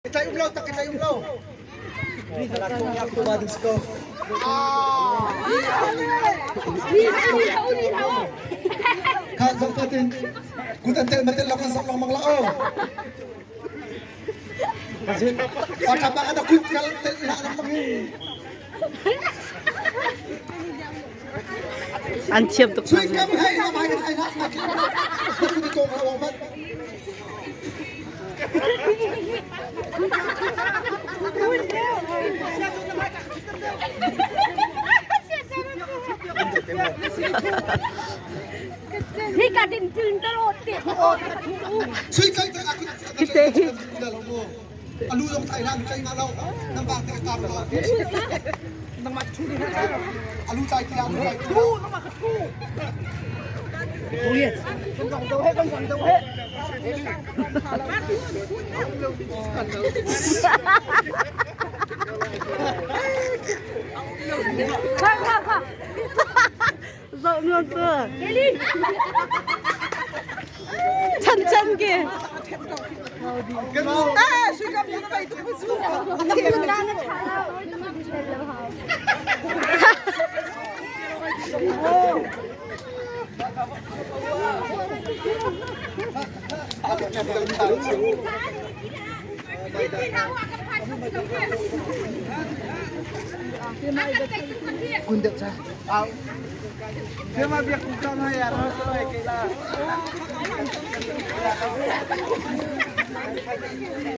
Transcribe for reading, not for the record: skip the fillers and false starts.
Itlai um lo tak itlai um lo. Kha zong fatin kut an tel matel lo kan sok lengmang la o. Patapa ada kut kal tel la lengmang in. An thiam tuk. Sui kam hai na mai kan ai na ma ki. Kut ko ka wa mat. Sui kai te akut alu zong thai na kai ma lo nam ba te ka lo nang ma thu ni na alu chai ti alu chai thu nang ma thu Zoh nuam tu. Chan chan ke.